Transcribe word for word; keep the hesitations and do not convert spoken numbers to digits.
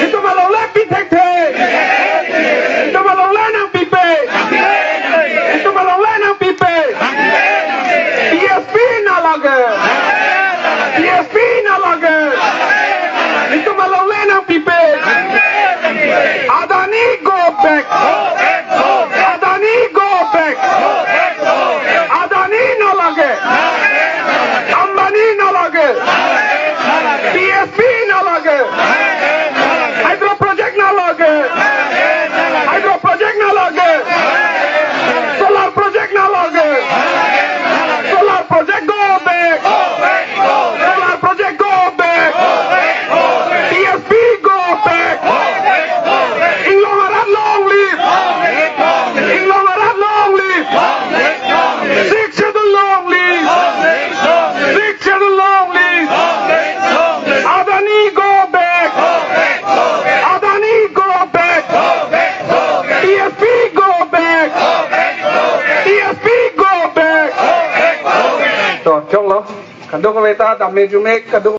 Itum alongle pi thekthe. Itum alongle nangpipe. Itum alongle nangpipe. P S P nalage. P S P nalage. Itum alongle nangpipe. Adani go back. Adani go back. Adani nalage. Ambani nalage. P S P nalage. Hydro project nalage. Hydro project nalage. Solar project nalage. Solar project go back. Solar project go back. P S P go back. Inglong arat long live. Inglong arat long live. Sixth Schedule long live. Sixth Schedule long live. Adani go back. Adani go back. P S P go back. P S P go back. To, choklo. Kadokave ta dam me jume, kadok